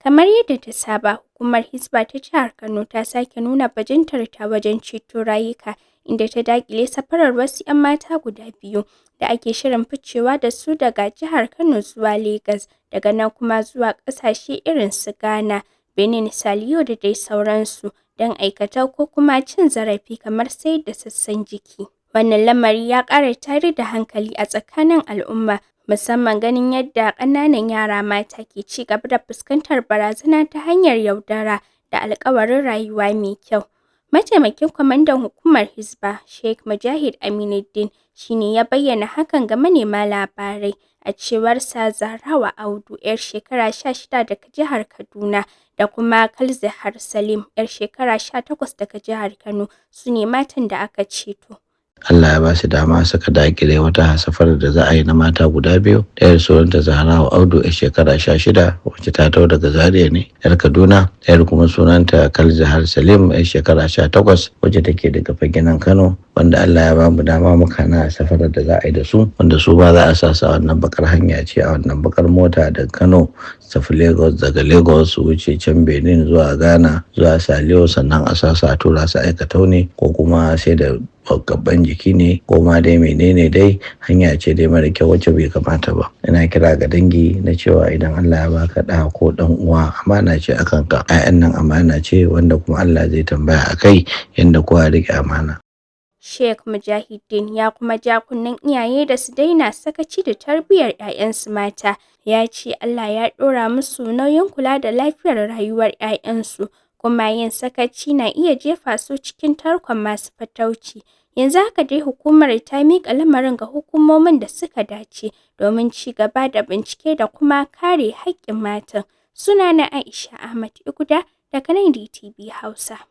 Kamar yadda ta saba, Hukumar Hisba ta Jihar Kano ta sake nuna bajintarta wajen ceto rayuka, inda ta daƙile safarar wasu 'yan mata guda biyu da ake shirin ficewa da su daga jihar Kano zuwa Legas, daga nan kuma zuwa ƙasashe irin su Ghana, Benin, Saliyo da dai sauransu don aikatau ko kuma cin zarafi kamar sayar da sassan jiki. Wannan lamari ya ƙara tayar da hankali a tsakanin al'umma, musamman ganin yadda ƙananan yara mata ke ci gaba da fuskantar barazana ta hanyar yaudara da alƙawarin rayuwa mai kyau. Mataimakin kwamandan Hukumar Hisba, Sheikh Mujahid Aminuddin, shi ne ya bayyana hakan ga manema labarai. A cewarsa, Zahrawa Audu, 'yar shekara 16 daga jihar Kaduna, da kuma Kalzihar Salim, 'yar shekara 18 daga jihar Kano, su ne matan da aka ceto. Allah ya ba su dama suka dakile wata safarar da za a yi na mata guda biyu. Ɗayar sunanta Zahrawa Audu, yar shekara 16, wacce ta taho daga Zaria ne, yar Kaduna. Ɗayar kuma sunanta Kalzahar Salim, yar shekara 18, wacce take daga Faginan Kano, wanda Allah ya ba mu dama muka na safarar da za a yi da su, wanda su ba za a sa su a wannan bakar hanya ce, a wannan bakar mota, daga Kano su tafi Lagos, daga Lagos su wuce can Benin zuwa Ghana zuwa Saliyo, sannan a sa su a tura su aikatau ne ko kuma sai da gaban jiki ne ko ma dai menene dai. Hanya ce dai mara kyau wacce bai kamata ba. Ina kira ga dangi na cewa idan Allah ya baka ɗa ko ɗan uwa, amana ce akan ka. 'Ya'yan nan amana ce wanda kuma Allah zai tambaya akai yanda kowa ya rike amana. Sheikh Mujahideen ya kuma ja kunnen iyaye da su daina sakaci da tarbiyyar 'ya'yansu mata. Ya ce Allah ya ɗora musu nauyin kula da lafiyar rayuwar 'ya'yansu, kuma yin sakaci na iya jefa su cikin tarkon masu fatauci. Yanzu haka dai hukumar ta miƙa lamarin ga hukumomin da suka dace domin ci gaba da bincike da kuma kare haƙƙin matan. Sunana Aisha Ahmad Iguda daga nan DTV Hausa.